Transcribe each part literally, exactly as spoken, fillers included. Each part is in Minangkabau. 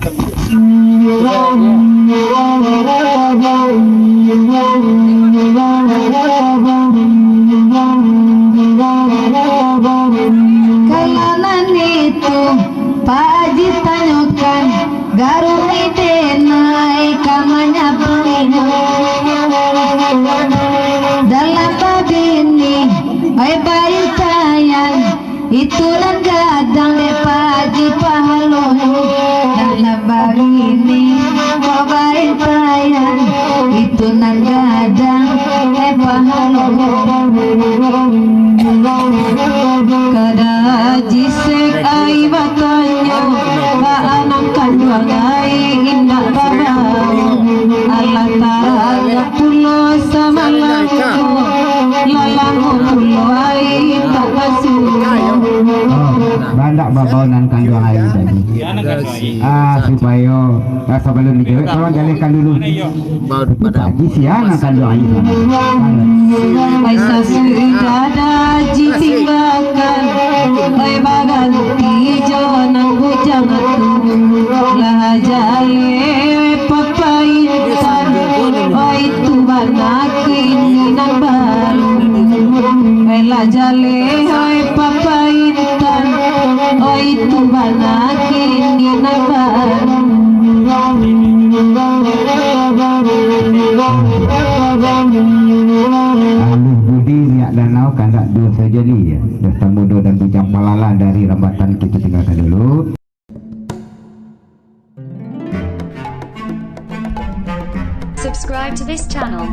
Kalau nan itu Pak Haji tanyokan, garu ni denai ka manyabuiknyo. Dalam babini, oi baintaian, itu nan gadang dek Pak Haji pahalonyo. Dalam babini, oi baintaian, itu nan gadang dek pahalonyo. Kada jisek ai batanyo, baa nan kanduang ai indak babao. Alah tarang pulo samalam ko, lalamo pulo ai tak basuo. Oh, bandak babao nan kanduang ai tadi. Ah, supayo, ah, sabalun dijawek, tolong jalehkan dulu. Tapi tadi siang akan doa itu. Ai sasudah Haji tinggakan, ai baganti jo nan bujang tu. Lah jaleh papaintan, ai tu bana kini nan baru. Ai lah jaleh, ai papaintan, ai tu bana kini nan baru. Alun budi riak danau kandak duo sajali, ya. Bertemu doh dan bujang palala dari rambatan kita tinggalkan dulu. Subscribe to this channel.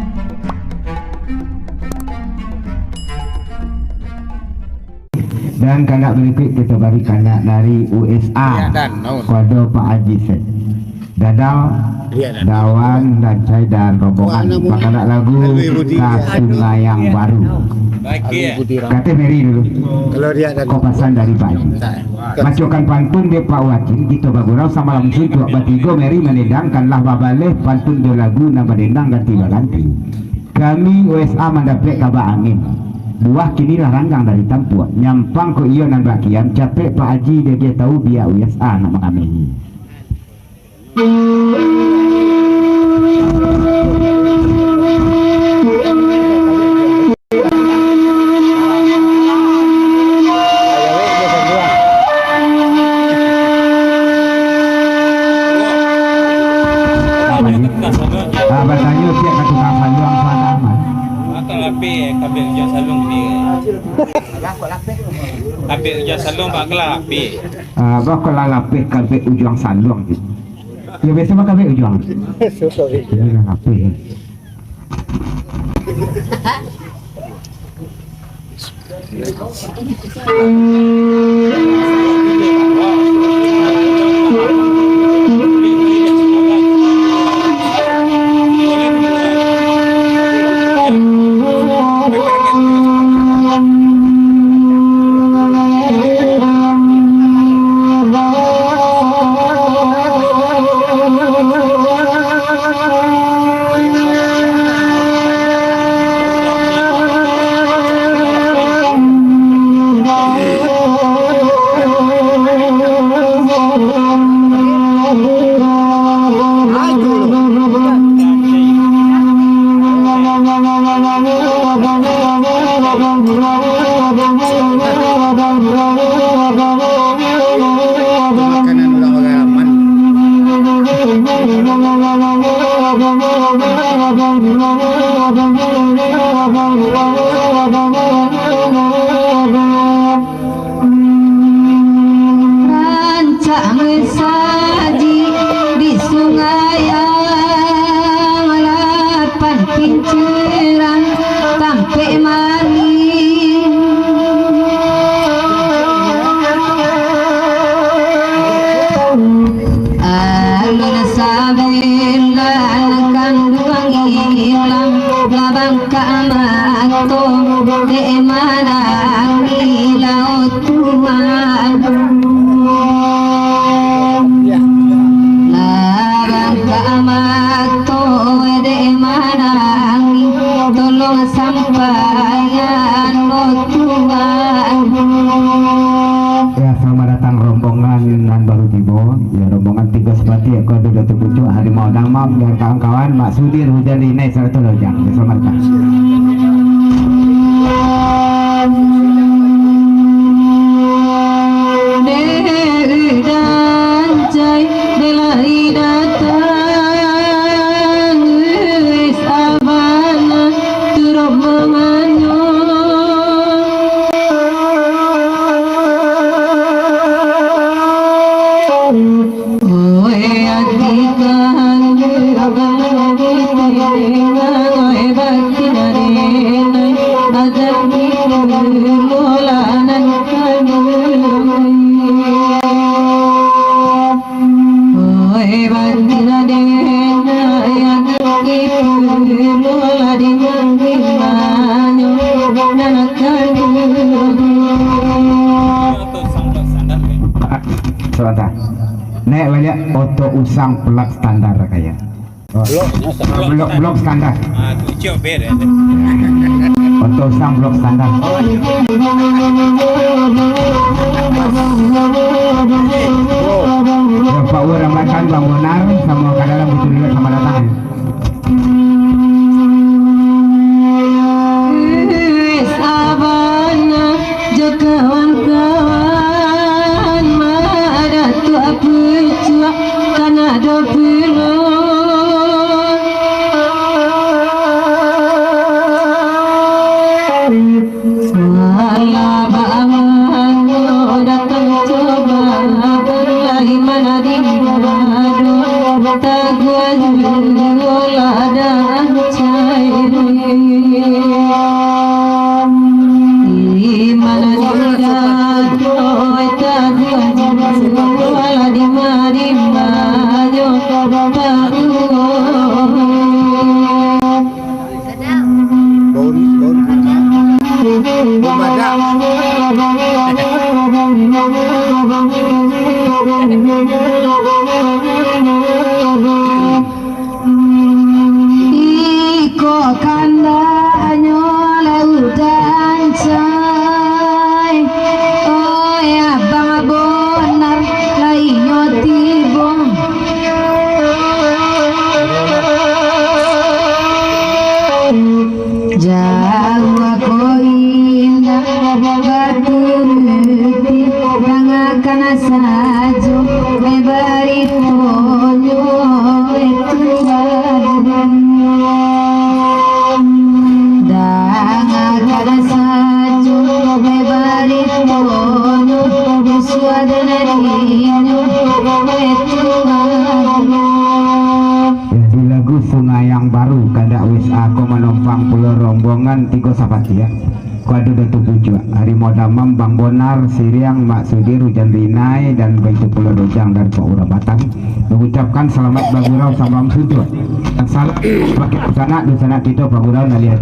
Dan kandak barikuik kito bari kandak dari U S A. Ya, dan, naon? Kuado Pak Haji Sek. Dadau, ya, dan. Dawan, Dancai, dan rombongan. Wah, anak muda. Bakandak lagu Alwi Budi, ya. Ka Sungai yang Baru. Baik, ya. Alwi Budi Ram-, Kateh Mary dulu. Kalau dia dan. Kopasan dari Pak Haji. Tak, ya. Bacokan pantun dek Pak Wakil, kito bagurau samalam suntuak batigo, Mary mandendangkan lah babaleh pantun jo lagu nan badendang ganti baganti. Kami U S A mandapek kaba angin. Buah kini lah ranggang dari tampuak. Nyampang ko iyo nan bakian, capek Pak Haji dek dia tahu biak U S A nak mangameh. Ah, batanyo siap ka tukang saluang, Tuan Rahman. Makan lapeh, kabek ujuang saluang ni. Kabek ujuang saluang, bak kelah lapeh. Ah, bak kelah lapeh, kabek ujuang saluang ni. Ya, biaso bak kabek ujuang. Sorry. Ujuang lapeh. Makanan urang-urang Yaman. Rancak Tibo, ya, rombongan tigo sapatiak ko duduak tabucuak, Harimau Damam, dan kawan-kawan, Mak Sudir, Hujan Rinai, sarato Lojang. Selamat datang. Sabanta. Naik baliak oto usang blok standar kaya. Blok, blok, blok standar. Ah, tu cuma beda. Oto usang blok standar. Bapak Ur Ramadan, Bang Bonar, samo ka dalam, butuh duit, selamat datang. Sabana jo kawan-kawan, mada tu apu cuak, kana do pulo. Alah, baa mangko datang coba, lai mana di mado, taguah juo lah dah cair. Di mana di mado, taguah juo lah di mari mayo, taguah. Bauri, bauri. Bumadak. Iko kandanyo lautan cai, oi abang Bonar, lainyo tibo. Jauah ko indak baturuti, dangakan sajo baritonyo itu badan. Dangakan sajo baritonyo, suadana dinyo itu badan. Jadi lagu Sungai yang Baru, kandak W S A ko manompang pulo rombongan tigo sapatiak. Ko ado Datu Pucuak, Harimau Damam, Bang Bonar, Siriang, Mak Sudir, Hujan Rinai, dan baitu pulo Dojang dari Pak Urang Batang. Mengucapkan selamat bagurau sambam suntuak. Dan salam bagi sanak dunsanak kito Pak Gurau nan lihat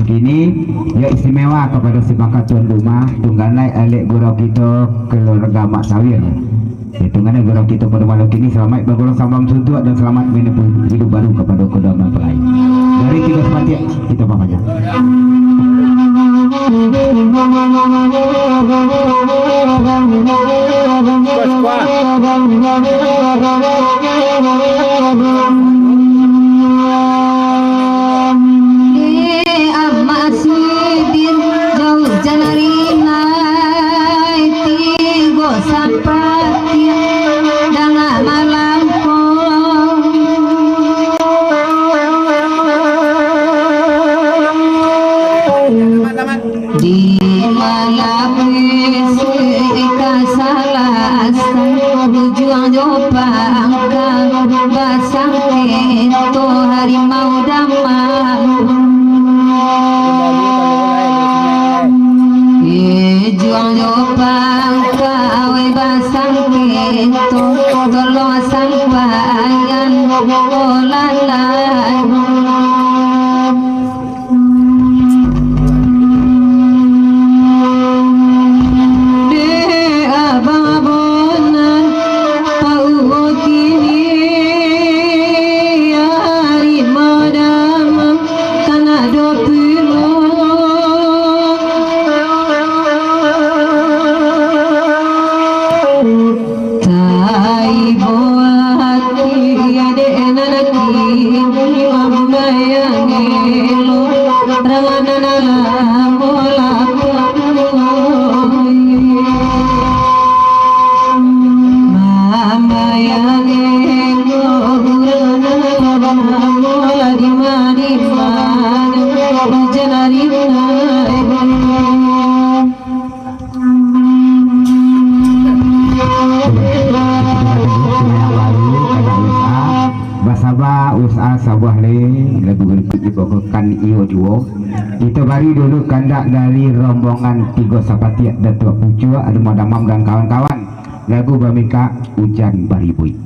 kini, ya istimewa kepada si mangka tuan rumah, tungganai alek gurau kito, keluarga Mak Sawir. Itu ngana gurau kito pado malam kini, salamaik bagurau sambam suntuak dan salamaik manampui iduik baru kapado kodama mempelai. Dari tigo sapatiak, kito bapanjang. Amak Sidin, jauh janari nai, tigo sapatiak, danga malangkong. Di malapisi ka salasai, ujuang jo pangka, basangketo harimau damam. Ujuang jo pangka, wai basangketo, tolong sampaian, oh lalai. Dek abang Bonar, pauwo kini ari madamam, kana do pulo. Ibo ati adek nan ati, mamayangi lo, ramadan alam bola. Mamayangi lo, ramadan alam bola di mana, di mana, hujan hari. Basaba usaha sabuah lai lagu berikut dibawakan iyo juo. Kita bari dulu kandak dari rombongan Tigo Sapatiak Datuak Pucuak, Ado Madamam dan kawan-kawan. Lagu bamingka Ujan Baribuik.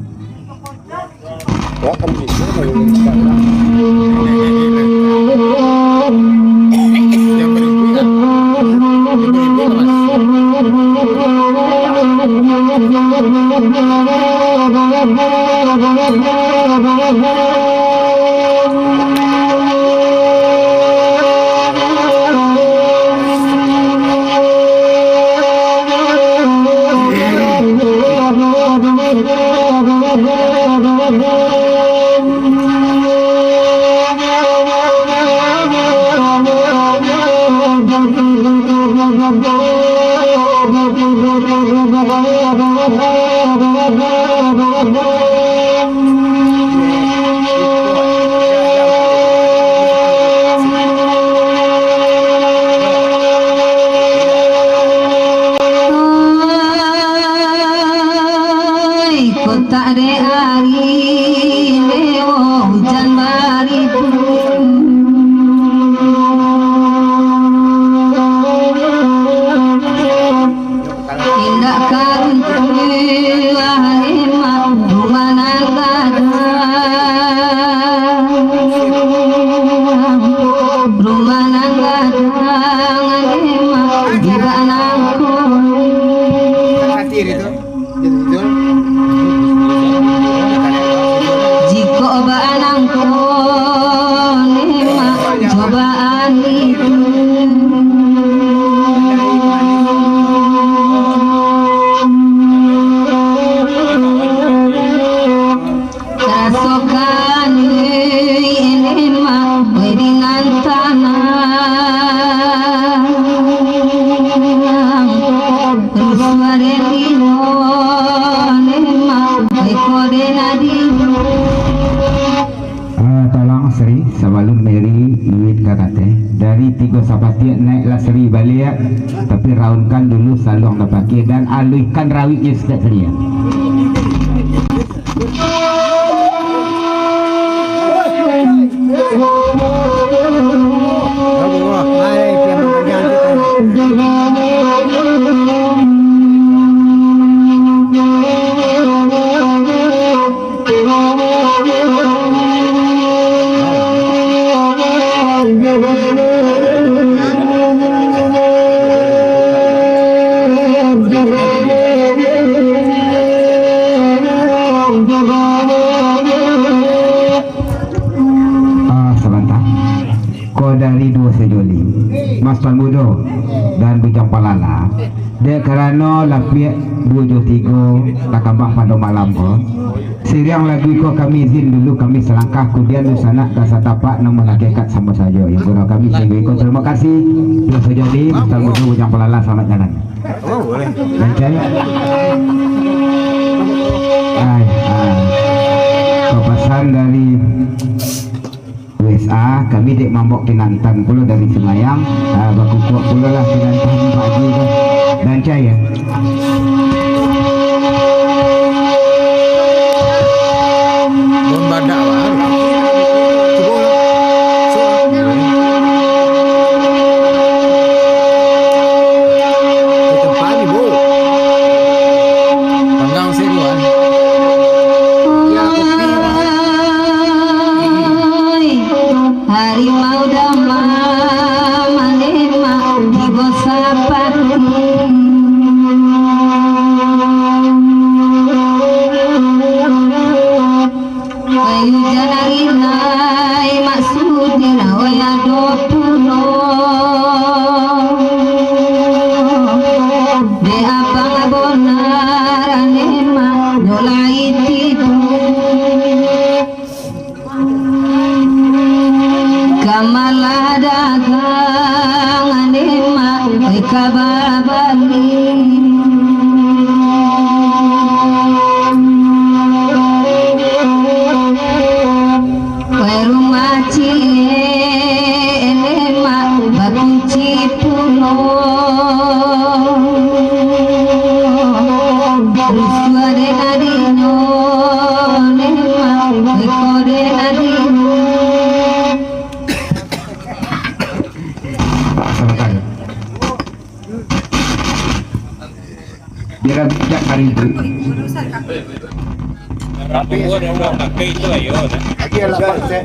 Oi, kotak dek ari, lewo ujan baribu. Indak karuan emak, rumah nan gadang, rumah nan gadang emak, indak nangko. Jikok bak nangko ni mak, cobaan itu. Rasokan ini mak, weh, dengan tanah. Rusuah dek ino ni mak, weh, kode nadi. Ah, tolong Sri, sabalun Mary Iwin ka kateh, dari Tigo Sapatiak naiklah Sri baliak, tapi raunkan dulu saluang dapakeh dan aluihkan rawiknyo sikek Sri, ya. Ah, sabanta. Ko dari duo sajoli, Mas Tuan Mudo dan Bujang Palala. Dek karano lapiak duo jo tigo takambang pado malam ko, siriang lagu iko kami izin dulu, kami salangkah, kudian dunsanak ka satapak nan mangakehkan samo sajo. Yo, gurau kami singgo iko, tarimo kasih. Duo sajoli, Mas Tuan Mudo, Bujang Palala, salamaik jalan. Lancai. Ai, ai. Papasan dari U S A, kami dek mambok kinantan pulo dari Semayang. Ah, bakukuak pulo lah kinantan pagi tu. Lancai, ya. Bon badak lah. Cubo lah. Di tempat ni, Bu. Panggang sih, Bu, kan. Ya, kopi lah. Harimau damam, manemak tigo sapati. Ayu janari nai maksudnyo, oya dopuno. De apang bonar, manemak nyola. Kamalah dagang nikmat ka babali. Rumah ciek nikmat bakunci pulo. Rusuah den adinyo nikmat, iko den adinyo. Biar bijak hari itu. Tapi semua pakai itu ayo. Lagi lah, Pak, saya.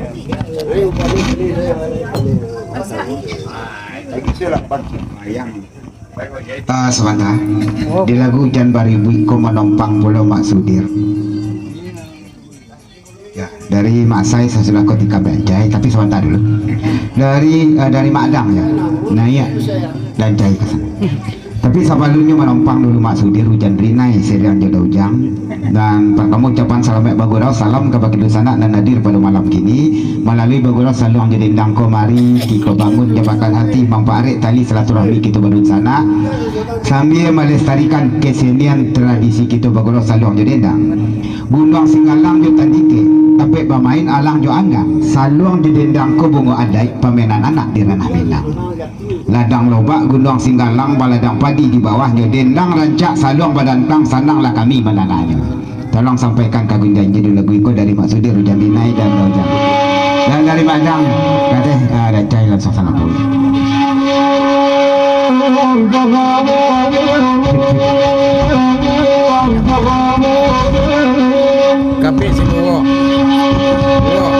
Ayo, balik, balik, balik. Lagi saya lah, Pak. Yang Ah, sabanta. Di lagu Ujan Baribu ko manompang pulo Mak Sudir. Ya, dari Mak Sai sasudah ko tikam dancai, tapi sabanta dulu. Dari, eh, dari Mak Dang ya. Naiak dancai ka sana. Tapi sabalunnyo manompang dulu Mak Sudir, Ujan Rinai, Seriang Jodoh Ujang. Dan partamo ucapan salamaik bagurau, salam kabake dunsanak nan hadir pado malam kini. Malalui bagurau saluang jo dendang ko mari, kito bangun jambatan hati, mamparek tali silaturahmi kito badunsanak, sambia malestarikan kesenian tradisi kito bagurau saluang jo dendang. Gunuang Singgalang jo Tandike, dapek bamain alang jo anggang, saluang jo dendang ko bungo adaik, pamenan anak di ranah Minang. Ladang Lobak Gunuang Singgalang baladang padi di bawahnyo, dendang rancak saluang badantang, sananglah kami mandanganyo. Tolong sampaikan ka gunjang judul lagu iko dari Mak Sudir, Ujan Rinai dan Ujang. Dan dari Mak Dang, kateh, ah, rancak langsung salam. Kapik si Bowo. Bowo.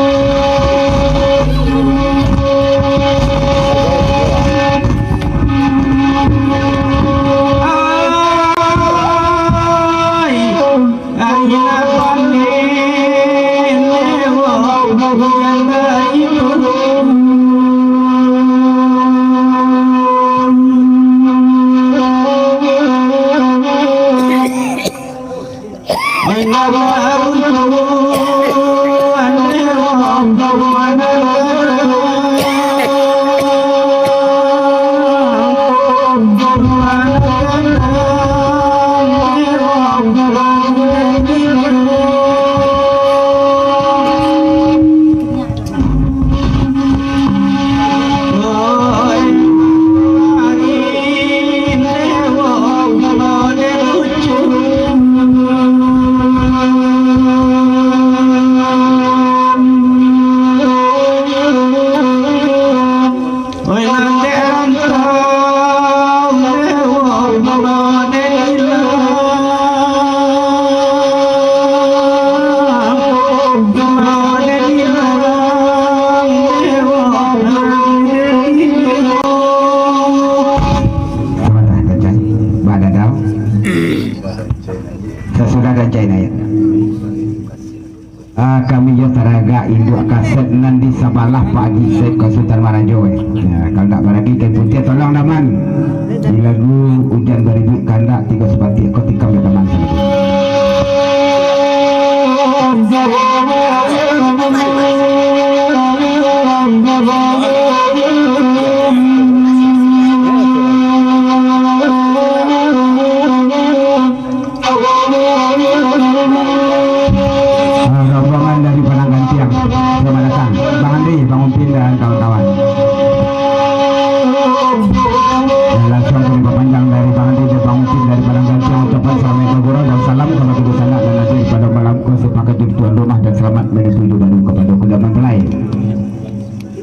Sasudah dancai naiak. Ah, kami jo taragak induak kaset nan di sabalah Pak Haji Said Konsultan Marajo, eh. Ya, kalau ndak baragi kain putiah, tolong, Daman. Di lagu Ujan Baribu, kandak tigo sapatik, ko tikam jo Daman. Ah, rombongan dari Padang Gantiang, selamat datang. Bang Andri, Bang Umpin, dan kawan-kawan. Dan langsung kami perpanjang dari Bang Andri dan Bang Umpin dari Padang Gantiang, ucapan selamat bergurau dan salam kepada sanak dan hadir pada malam ko, sepakat jadi tuan rumah dan selamat menempuh hidup baru kepada kedua mempelai.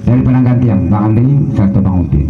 Dari Padang Gantiang, Bang Andri serta Bang Umpin.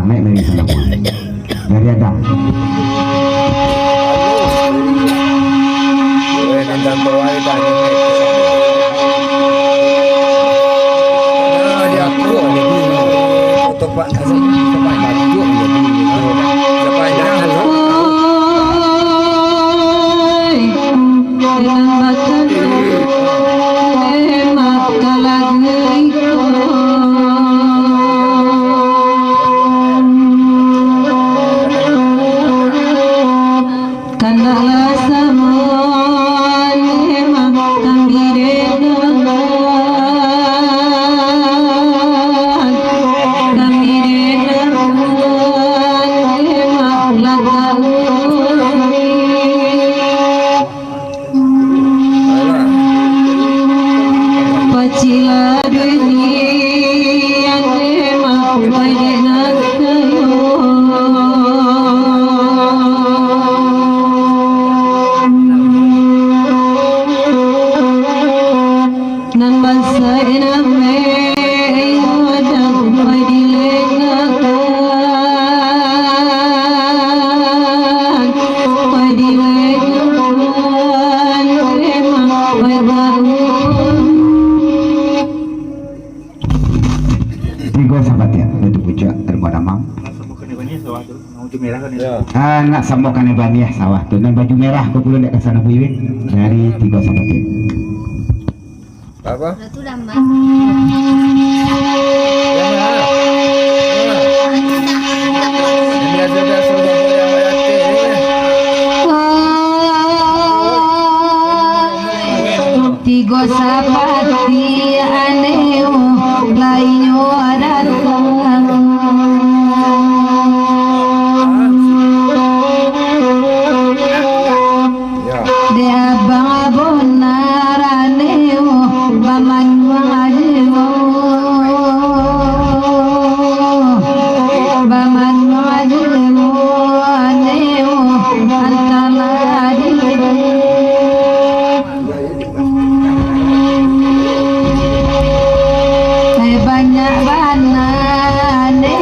Naik lagi sana. Dari Adam. Tigo sabatiak, itu puncak, ada damam. Ah, nak samo kanai baniah sawah tu. Nan baju merah ko pulo dek ka sana, Buyuik. Dari tigo sabatiak. Apa? Ratu Dambang. Tigo sabatiak aneh, lainyo datang. Dek abang bonar aneh, bamanuang aje, bamanuang aje, aneh, antama diri. Ai banyak bana ne,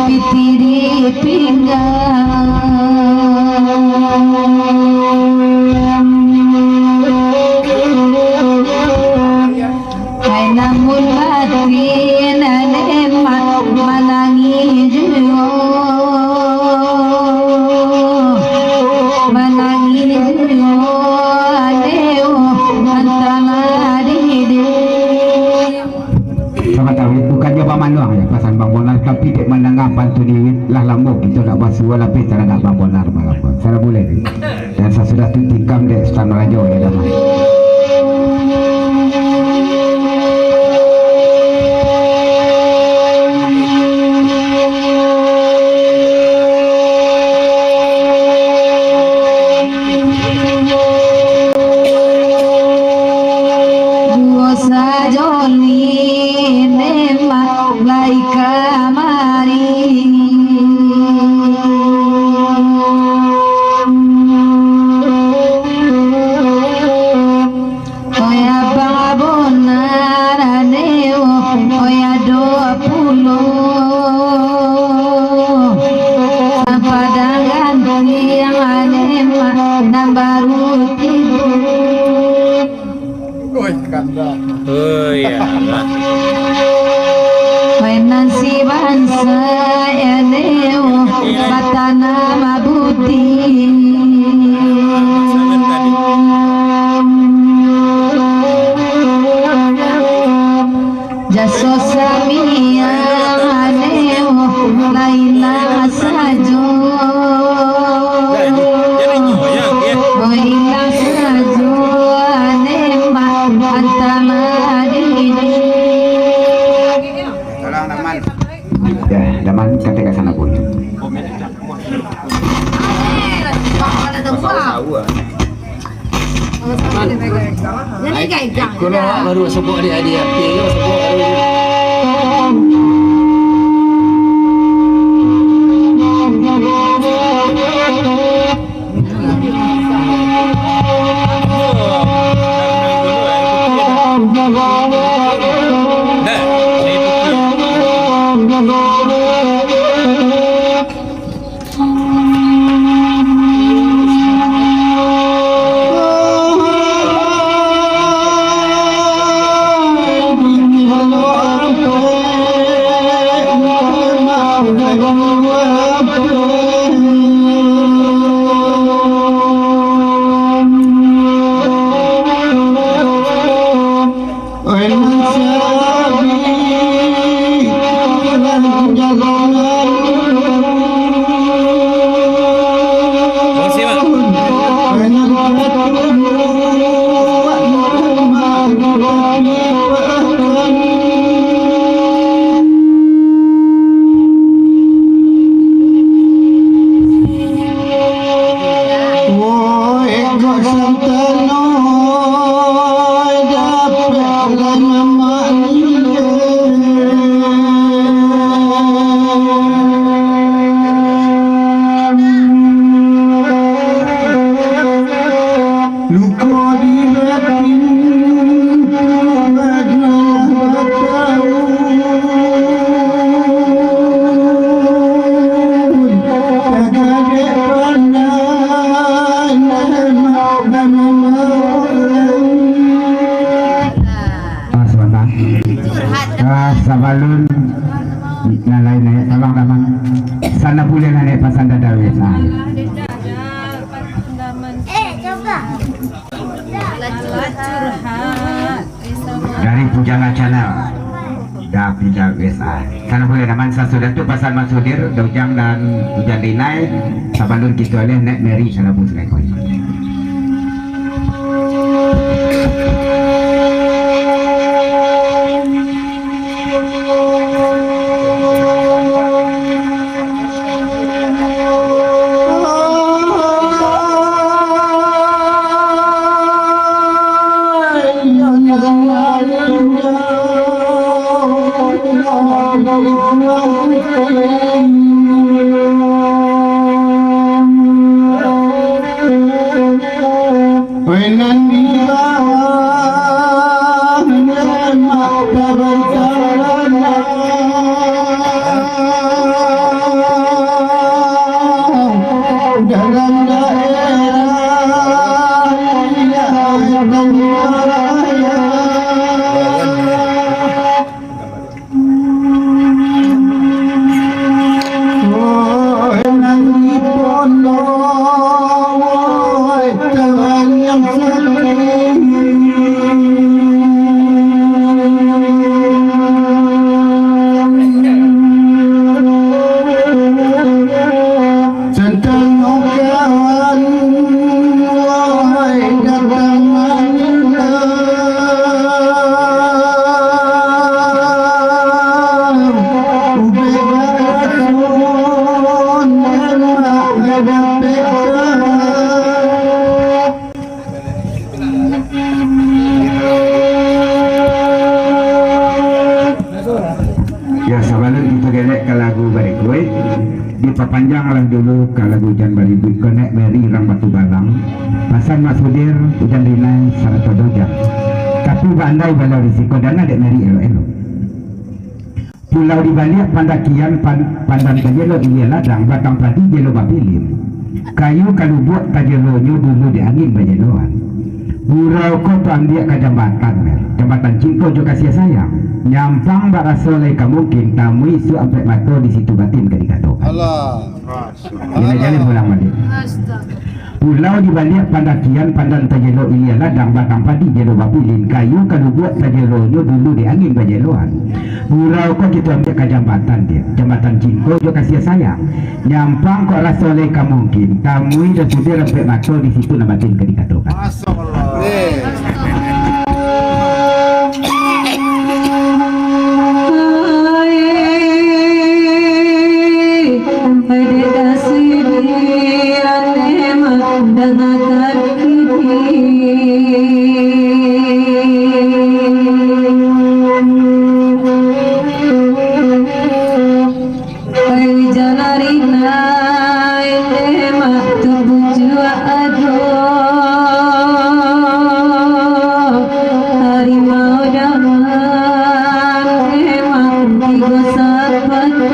pitih di pinggang. Ai namun batin ne ma-, manangih juo, manangih juo, ne antama diri. Sabanta, bukannyo bamanuang yo pasan Bang Bonar, tapi dek mandanga pantun ni, lah lamo kito ndak basuo lapeh taradok Bang Bonar malam ko. Salah buliah ni. Dan sasudah tu tikam dek Sutan Rajo yo, damai. Duo sajo ni memang lai kamari. Oya bang bonar ane, oya do pulo. Sampadangan tiang ane ma-, nan baru tibo. Oi, kanda. Oi, alah. Mainan si bansa ane, batanam buti. Jaso samiang ane, lain sajo. Lain sajo ane, ma-, antama diri. Tolong, Daman. Ya, Daman, katek ka sana, Bun. Ai, iko lo baru sebut di, di F B yo, sebut baru. Ah, sabanta. Ah, sabalun nan lain naiak, tolong damang. Sana buliah naiak pasan dadawi, ah. Dari Pujangga Channel. Dah pindah biasa. Sana buliah damang, sasudah tu pasan Mak Sudir, Dojang dan Ujan Rinai. Sabalun kito alih naiak Mary, sana buliah. Yo, sabalun kito galak ka lagu barikuik, dipapanjanglah dulu ka lagu Jan Baribuik, konek Mary Rang Batu Balang, pasan Mak Sudir, Ujan Rinai, sarato Dojang. Tapi baandai bala risiko, danga dek Mary elok-elok. Pulau di baliak pandakian pan-, pandan tajelo ilia ladang, batang padi jelo bapilin. Kayu kalubuak tajelonyo dulu di angin bajeloan. Gurau ko taambiak ka jambatan, jambatan cinto jo kasiah sayang. Nyampang bak raso lai ka mungkin, tamui isuak ampek mato, di situ batin ka dikatokan. Alah. Jaleh-jaleh pulang baliak. Astaga. Pulau di baliak pandakian, pandan tajelo ilia ladang, batang padi jelo bapilin, kayu kalubuak tajelonyo dulu di angin bajeloan. Gurau ko kito ambiak ka jambatan, dia, jambatan cinto jo kasiah sayang. Nyampang kok raso lai ka mungkin, tamui jo sudir ampek mato, di situ nan batin ka dikatokan. Masya Allah. Pai jalari nai, emak tabujuak ado, harimau dalam, emak tigo sapatu.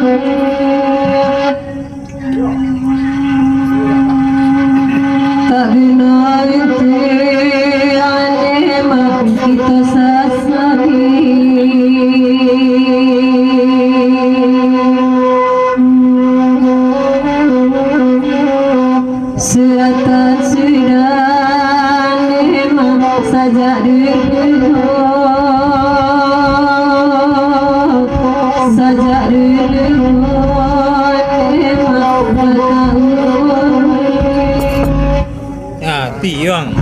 Ti, Bang.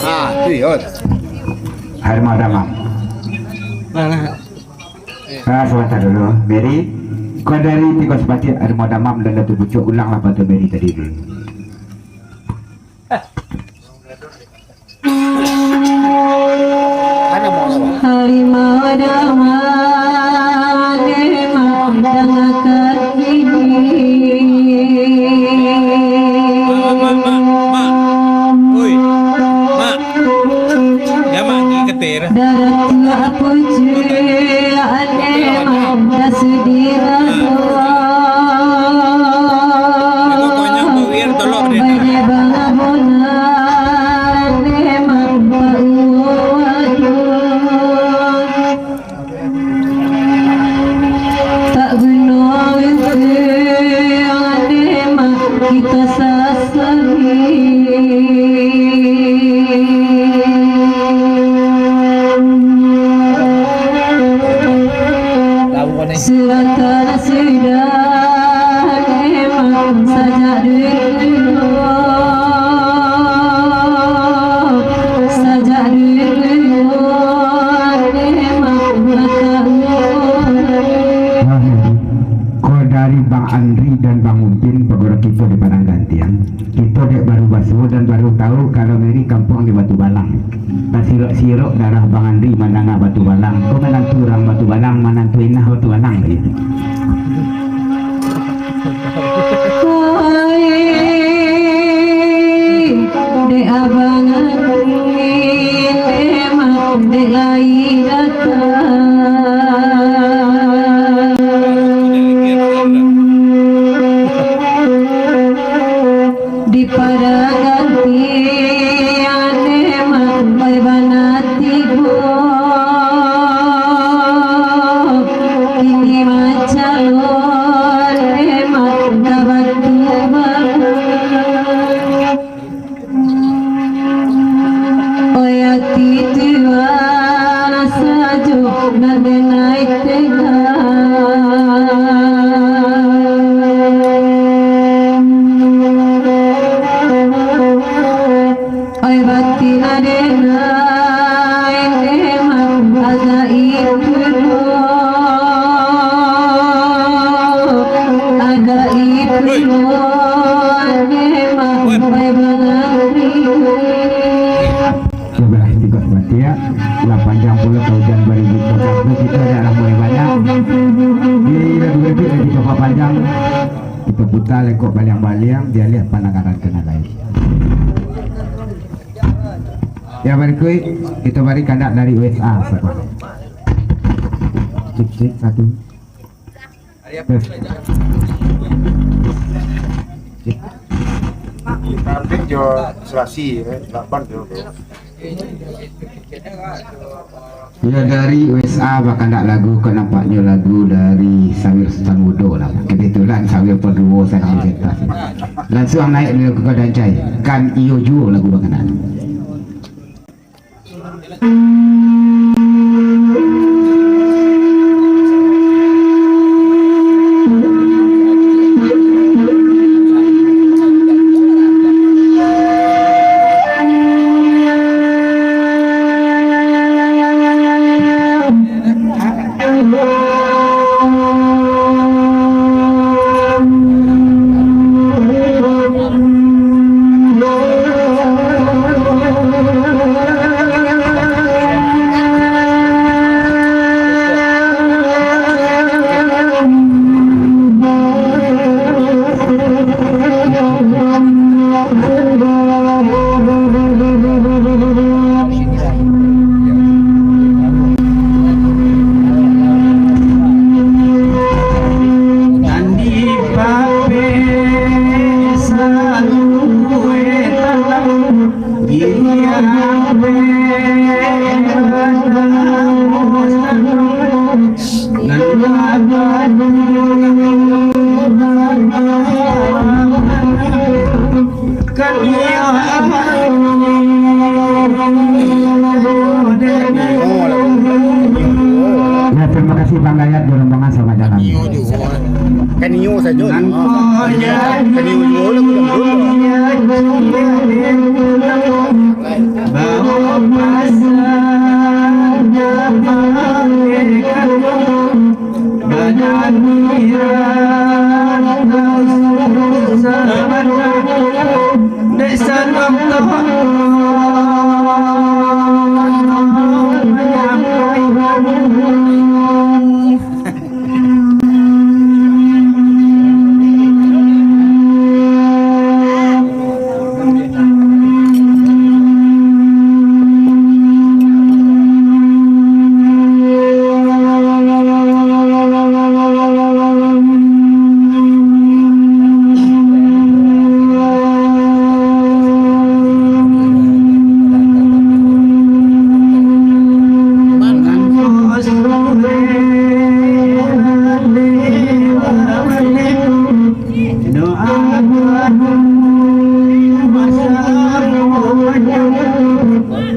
Ah, tu yo. Harimau Damam. Nah, nah. Ah, sabanta dulu. Mary, kau dari tigo sapatiak Harimau Damam dan Datu Pucuak, ulanglah pantun Mary tadi dulu. Harimau Damam, dengarkan ini. Mak, mak, mak, mak. Oi. Mak. Ya, mak, ni ketir. Darah tuak pucuak, ane mak, dah sedih. Banyak banget bonar, ane mak, tak guno itu, ane mak, kita sasali. Suratan sudah, ane mak, sajak dulu, sajak dulu, ane mak, maka Ko dari Bang Andri dan Bang Umpin, paguru kito di Padang Gantiang. Kito dek baru basuo dan baru tahu kalau Mary kampuang di Batu Balang. Tasirok-sirok darah Bang Andri mandanga Batu Balang. Ko manantu urang Batu Balang, manantu inah Batu Balang, baitu. Dek abang Andri, memang dek lai datang. Di Padang Gantiang, memang bai bana tibo. Kini mancalon, memang ka batu balang. Oi ati tuan sajo nan denai tega. Oi batin nan denai memang agak itu lo, agak itu lo. Memang oi batin. Sudah tigo sapatiak, lah panjang pulo ka ujan baribu. Kito dah lah mulai banyak. Di lagu-lagu nan kito papanjang, kito puta lekok baliang-baliang, dialiah pandangaran ka nan lain. Yang barikuik, kito bari kandak dari U S A, sapa? Cik, cik, satu. Tes. Cik. Kita ambil jo Selasi, eh, lapan jo. Yo, dari U S A bakandak lagu ko, nampaknyo lagu dari Sawir Sutan Mudo lah. Kebetulan Sawir paduo sanang di pentas. Lansuang naiak dulu ko Dancai. Kan iyo juo lagu bakandak. Ya, terima kasih Bang Dayat, rombongan, selamat jalan. Kanio sajo. Kanio juo lah, kurang dulu.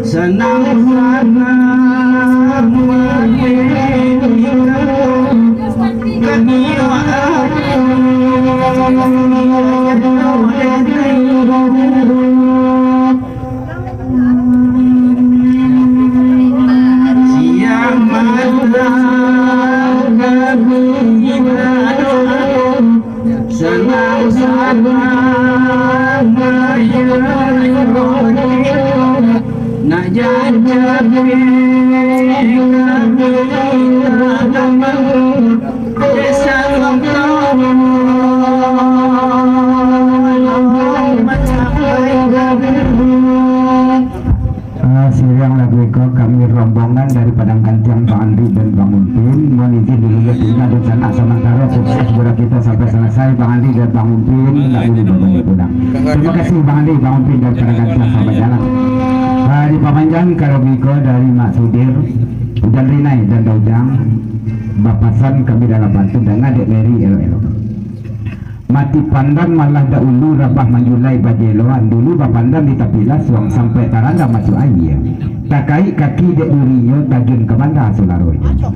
Sanang-sanang mati. Nak jadi Ah, siriang lagu iko kami rombongan dari Padang Kantiang, Bang Andi dan Bang Untin. Mohon izin dulu ya, tinggal di sana, samantara sukses buat kita sampai selesai, Bang Andi dan Bang Untin, ndak dulu bawa pulang. Terima kasih Bang Andi, Bang Untin dan Padang Kantiang, selamat jalan. Ah, dipapanjang kalau iko dari Mak Sudir, Ujan Rinai dan Daujang, bapasan kami dalam pantun, danga dek Mary elok-elok. Mati pandan malah dahulu, rabah manjulai bajeloan, dulu bapandan di tapi lasuang, sampai tarandam masuak aia. Takaik kaki dek durinyo, tajun ka banda solaronyo.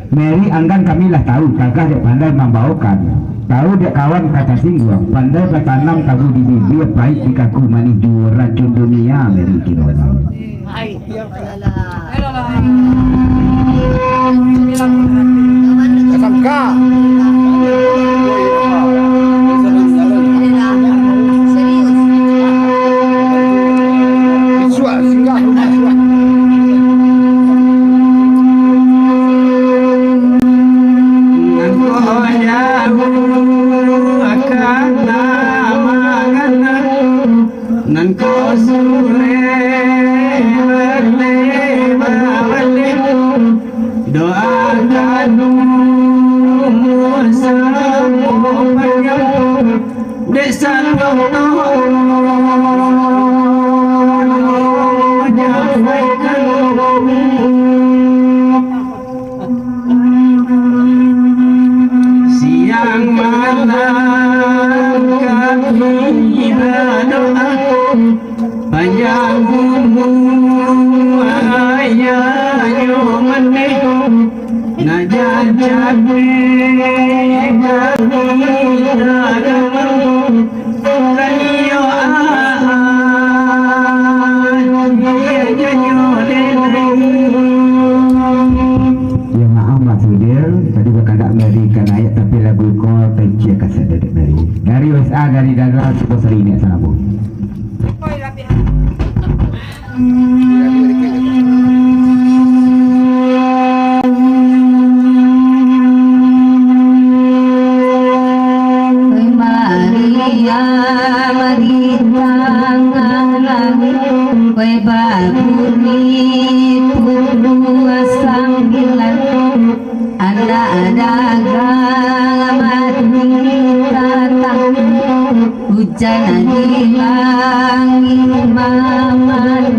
Mary anggan kami lah tahu, gagah dek pandai mambaokan, tahu dek kawan ka tasingguang, pandai batanam tabu di bibia, pahik di kaku manih juo, racun dunia Mary kiro. Nan ko sureh baleh babaleh, doakan umua samo panjang, dek salah tolong jauahkan. Siang malam kami badoa, panjang umua ayahnya maneh, nak jadi kami agama. Ya maaf Mak Sudir, tadi bakandak Mary ka naiak, tapi lagu ko taicia kaset dek Mary. Dari U S A, dari Dago, Sukosari, Nek Sanabung. Maria di tangah langik, babunyi pukua sambilan. Anak dagang mati datang, hujan di langik mamandikan,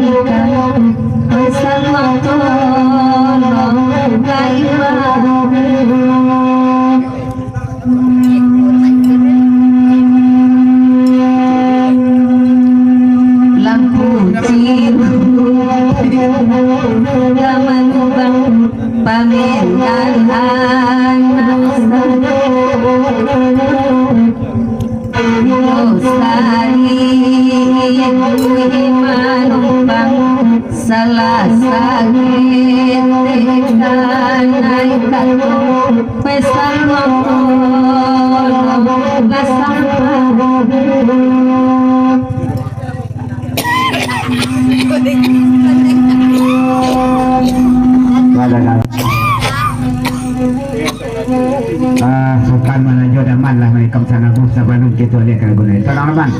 pesan tolong ka imam. Lampu ciru ka malubang, pamenan anak sadang. Malajo daman lah manikam sanabuh sabalun kito liek ka lagu lain. Salam aman.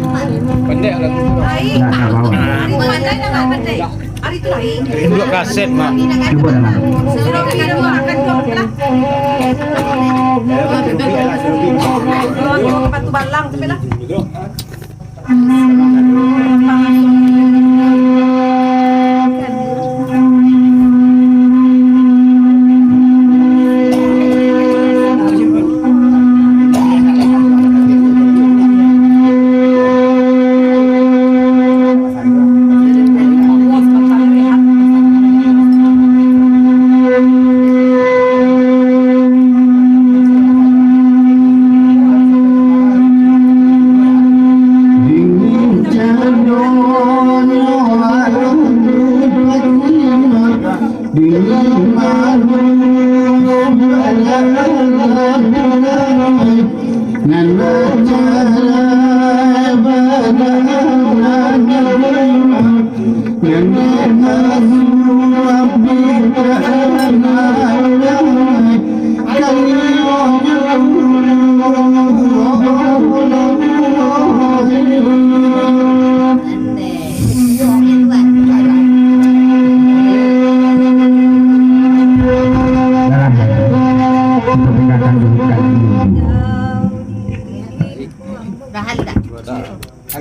Pendek lagu tu. Ndak, ndak bawa. Hari tu lain. Buat kaset, Mak. Cubo daman. Suruh kita dua, akan dua belas. Dua, dua, sepatu balang, sampai lah.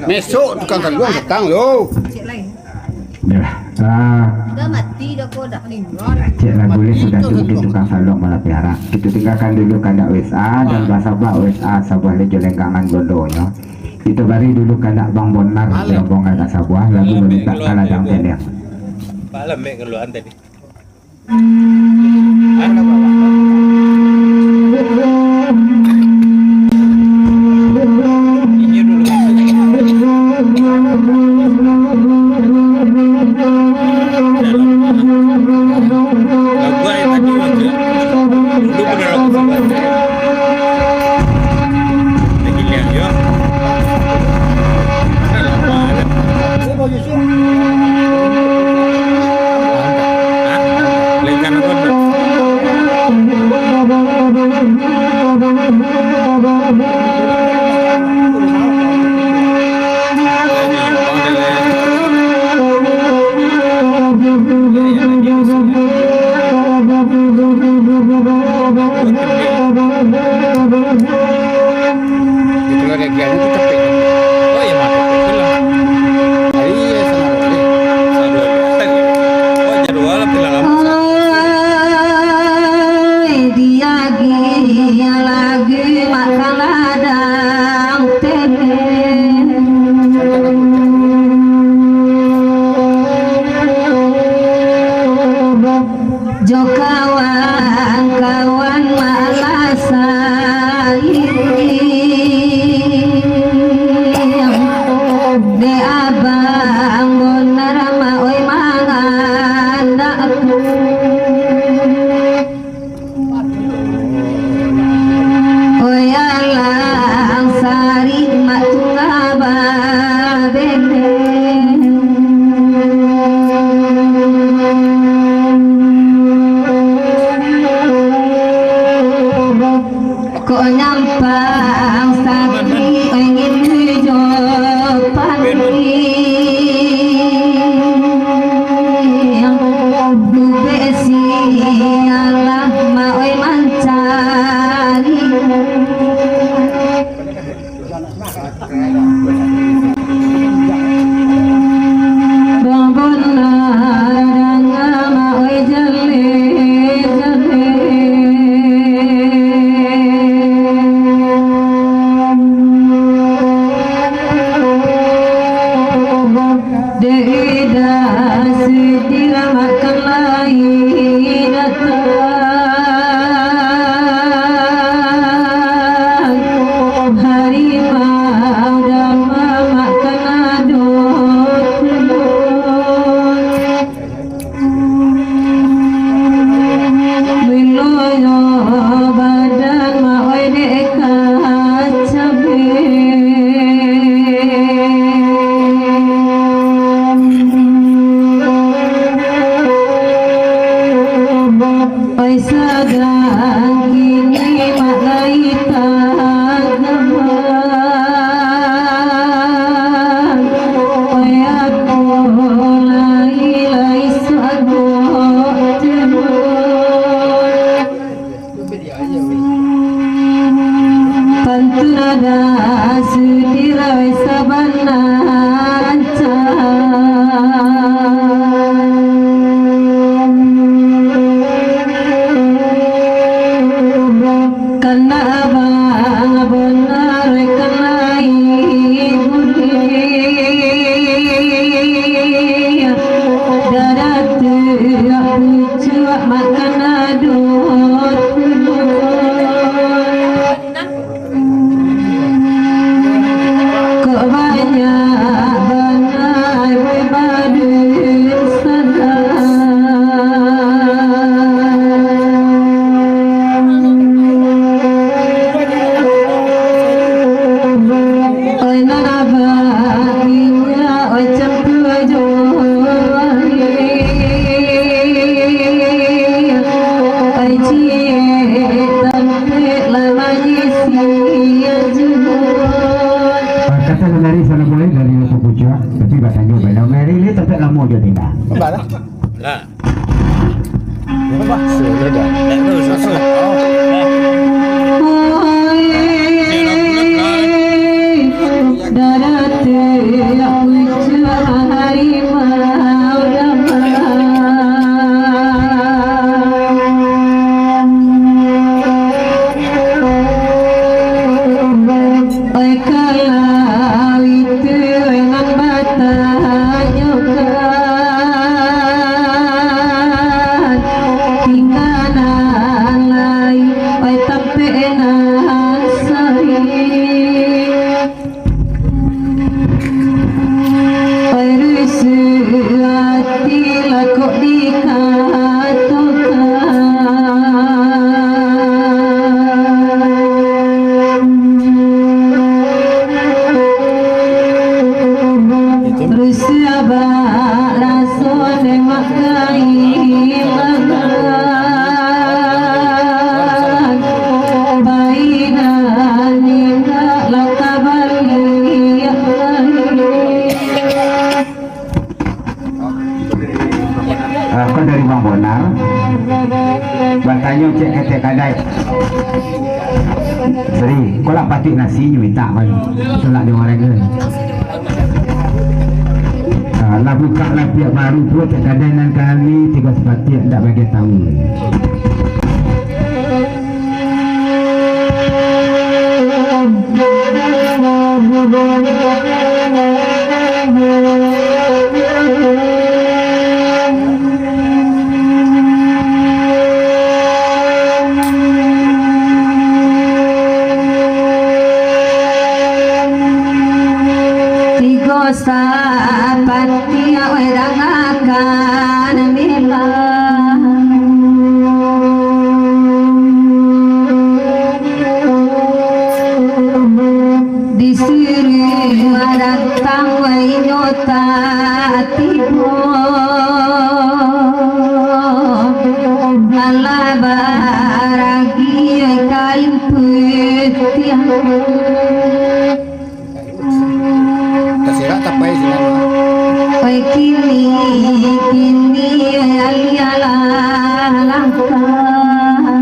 Besok tukang kaluang datang lo. Yalah. Ah, cek lagu leh sudah tu, mungkin tukang saluang malah piara. Kito tinggakan dulu kandak W S A dan basabak W S A sabuah lejo lenggangan gondonyo. Kito bari dulu kandak Bang Bonar di rombongan ka sabuah lagu mamintak ka ladang tendeng. Malam mek keluar tadi. Ai, diagiah lagi mak ka ladang tendeng. Jo kawan-kawan malah sairiang, dek abang Bonar ma oi mangandakku. Oi alang sari mak tungga babendeng. Kok nyampang sari ingin jo paniang. Dubek sialah ma oi mancari. Bang Bonar danga ma oi jaleh-jaleh. Lah. Sudah dah. Dah tu, susun. Oh. Oi, kalau itu nan batanyokan, tingganan lai, oi, tampek nan sari. Oi, rusuah ati lah kok dikatokan. Rusuah baraso demak kailangan. Bainan indak lah tabaliak lai. Ah, ko dari Bang Bonar. Batanyo cek ka Tek Kadai. Seri, ko lah patuik nasi nyo mintak ko. Tulak di urang tu. Ah, lah bukak lah pihak baru tu, Tek Kadai nan kami tigo sapatiak ndak bagian tahu. Tigo sapatiak urang akan bilang. Disuruah datang, wai, inyo tak tibo. Alah baragi kain putiah. Taserak tapai sinan. Oi, kini, kini, alialah langkah.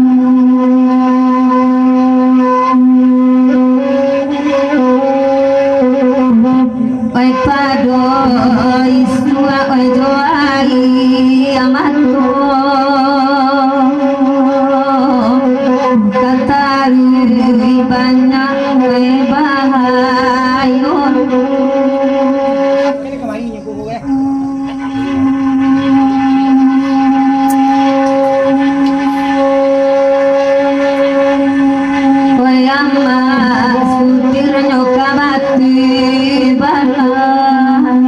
Oi, pado isuak, oi, jo aia mato. Kataruih banyak, oi, bahayo. Wayang masutirnyo ka Batu Balang.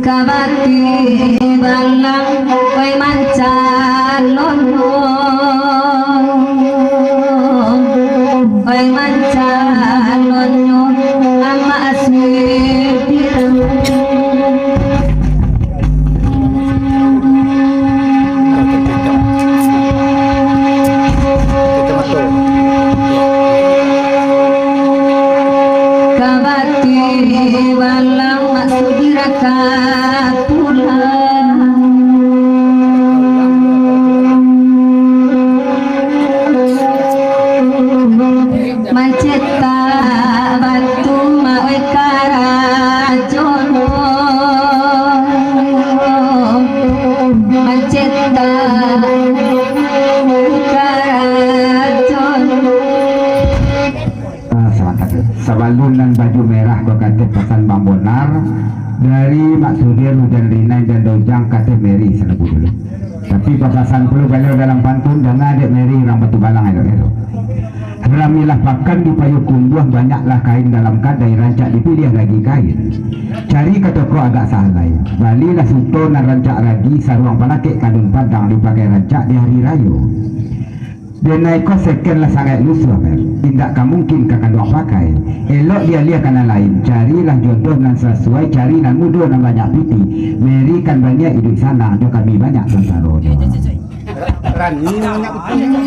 Ka Batu Balang, oi, mancalonnyo. Oi, mancalonnyo, amak sutirang. Ka Batu Balang, mak sutirang ka pulang. Mancetak batu ma-, oi, karajo no. Mancetak karajo no. Ah, sabanta tu. Sabalun nan baju merah ko kato pasan Bang Bonar, dari Mak Sudir, Hujan Rinai, dan Dojang, kato Mary Sanabu dulu. Tapi papasan pulo baliau dalam pantun, danga dek Mary urang Batu Balang elok-elok. Ramilah pakan di Payokumbuah, banyaklah kain dalam kadai, rancak dipiliah lagi kain. Cari ka toko agak sahalai. Balilah suto nan rancak ragi, saruang palakek kanun Padang dipakai rancak di hari rayo. Denai ko seken lah sangaik lusuah, Mer. Indak ka mungkin ka kanduang pakai. Elok dialiah ka nan lain. Carilah jodoh nan sasuai, cari nan mudo nan banyak pitih. Mary kan baniaik iduik sanang, jo kami banyak sansaronyo. Rani banyak pitih.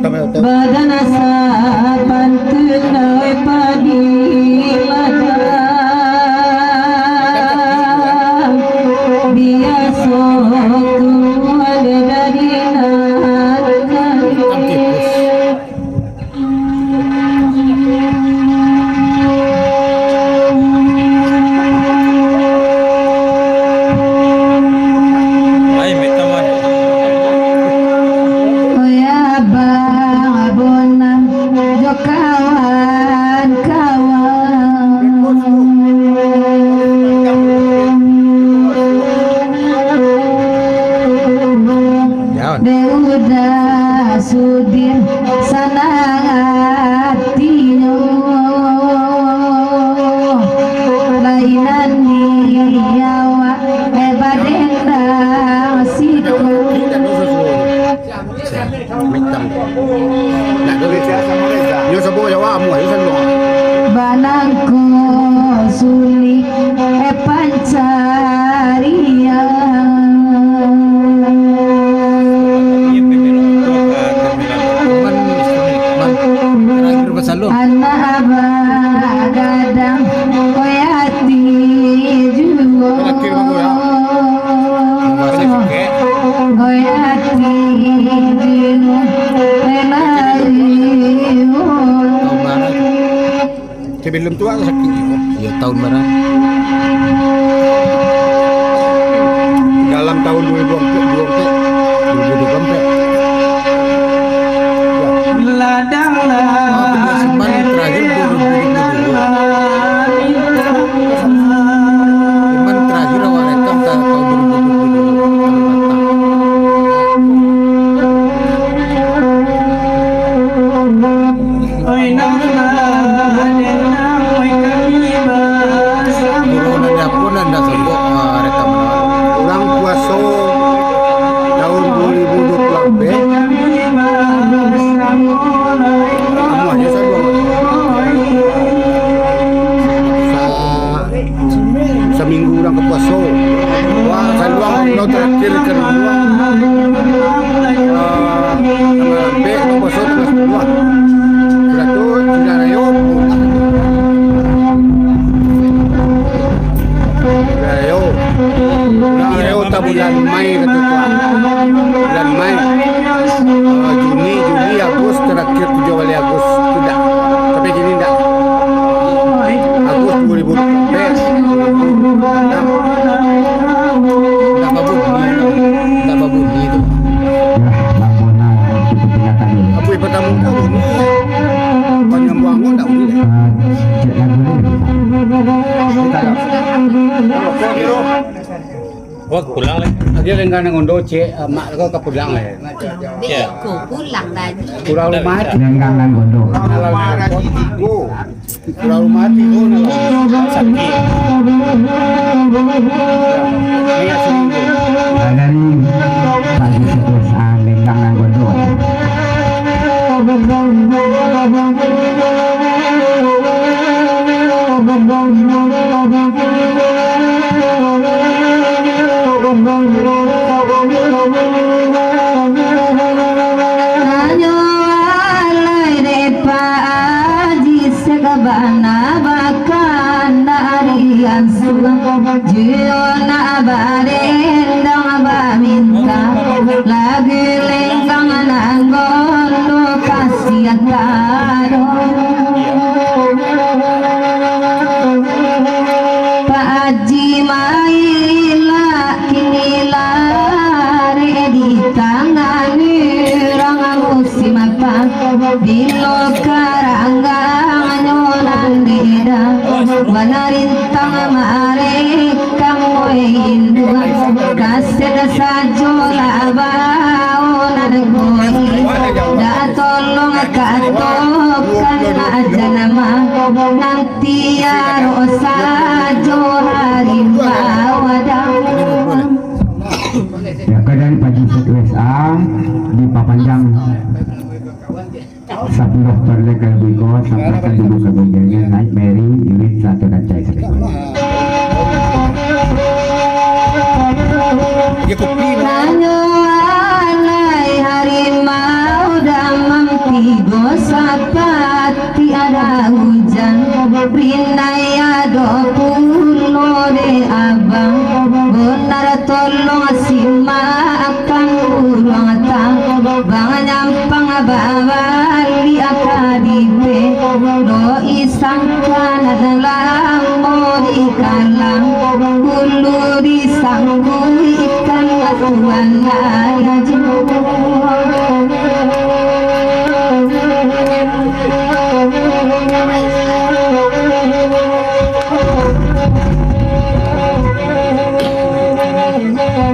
Badan asa pantun dawai padi ladang, biaso tumbuah dari nan. Ai, meta mah. Oya bang abonang jo kawan-kawan. Dek udah sudir sanang atinyo, lainan di awak, eh, badendang siko. Banangko sulik, eh, pancarian. Anak bagadang, koyati juo. Koyati juo, penari. Sabalun tu lah sakik juo. Iyo, tahun bara? Dalam tahun dua ribu empat, dua ribu empat. Dua ribu empat. Ladang lah. Simpan terakhir dua ribu dua puluh dua. Simpan terakhir awak rekam ta-, tahun dua ribu dua puluh dua. Oi, nan lah, den nang, oi, kami basamo. Urang nan di apo nan dah sabok, ah, rekaman. Urang puaso tahun dua ribu dua puluh ampek. Amuah je saluang. Sa- Saminggu urang ka puaso. Wah, saluang pulau terakhir ka rumah. Ah, tanggal ampek ka puaso tanggal sapuluah. Sudah tu, sudah rayo, pulang. Sudah rayo. Sudah rayo, tak bulan Mei kata tuan. Bulan Mei. Ah, Juni, Juli, Agus, terakhir tujuah baleh Agus. Sudah. Sampai kini ndak. Agus dua ribu dua belas. Ndak babunyi, ndak babunyi tu. Yalah, bang Bona, itu peringatan dulu. Apa yang pertama ndak bunyi? Panjang buangan ndak bunyi. Ah, cek lagu dulu. Kita Oh, pulang lai. Aja lenggang nan gondo, cek, ah, mak ko ka pulang lai. Dek ko pulang tadi. Pulang rumah hati. Lenggang nan gondo. Pulang rumah hati tu, nah. Sakik. Badan pagi terus, ah, lenggang nan gondo. Tanyo alai dek Pak Aji, sakabana bakandak ari ansuang, juo nak badendang bamintak, lagu lenggang nan gondo pasian tado. Pak Aji mailak kini larek di tangan urang musim apa? Bilo karanggangnyo nan beda, warna rintang mareka moi induak, kaset sajo lah bao nan koi, dak tolong katokan aja nama nan Tiaro sajo harimau ada. Ya, keadaan Pak Haji Said U S A dipapanjang sapuluah perlek ka lagu iko, sampaikan dulu ka gonjangnya, naik Mary, Iwin, satu dan Cai. Nanyo alai harimau damam Bang nyampang babaliak ka dipeloi, sangka nan lamo dikalang, ulu disangguikkan tuan lai.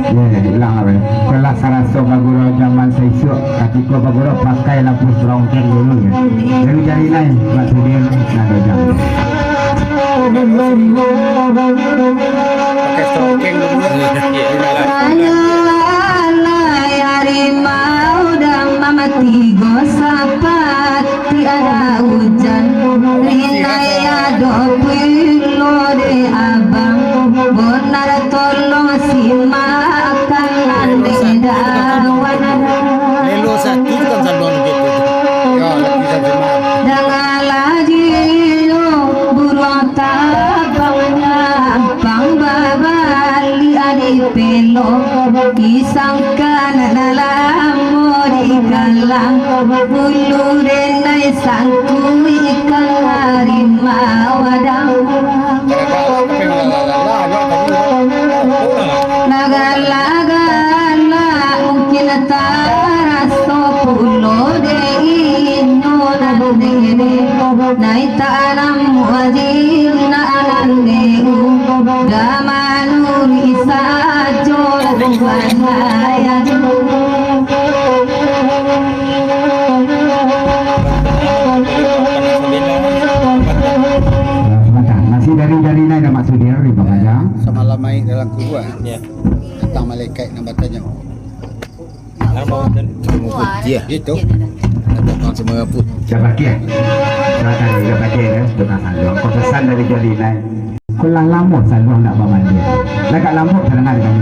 Ye, ulang lah, weh. Kelas saraso bagurau zaman saisuak, katiko bagurau pakai lapus rongkeng dulu, ye. Dari jari nai, Mak Sudir, nado jam. Pakai rongkeng dulu. Alah, alah, harimau damam tigo sapat. Tiada ujan, rinai ado pulo dek abang. Bonar tolong simakkan nan dek dawan. Lelo satu tukang saluang gitu. Ya, lagi satu malam. Dangalah jino buruang tabang nyampang babaliak di pelo. Disangka nan lamo dikalang, ulu denai sangkuikkan harimau wadang. Lagak-lagak mungkin taraso pulo dek inyo nan dede. Nai tanam wajib nan dek u, da manuruik sajo lah tu pandai. Sabanta, masih dari, dari nai dah Mak Sudir di Bangajang. Samalam main dalam kubua. Ya. Datang malaikat nan batanyo. Apa? Iya. Itu. Ada tukang semua pun. Dah pakai? Silakan, dah pakai, ya, tukang saluang. Kau pesan dari Jolly, Nai. Kau lah lamo saluang nak bamandian. Lah agak lamo terdengar kami.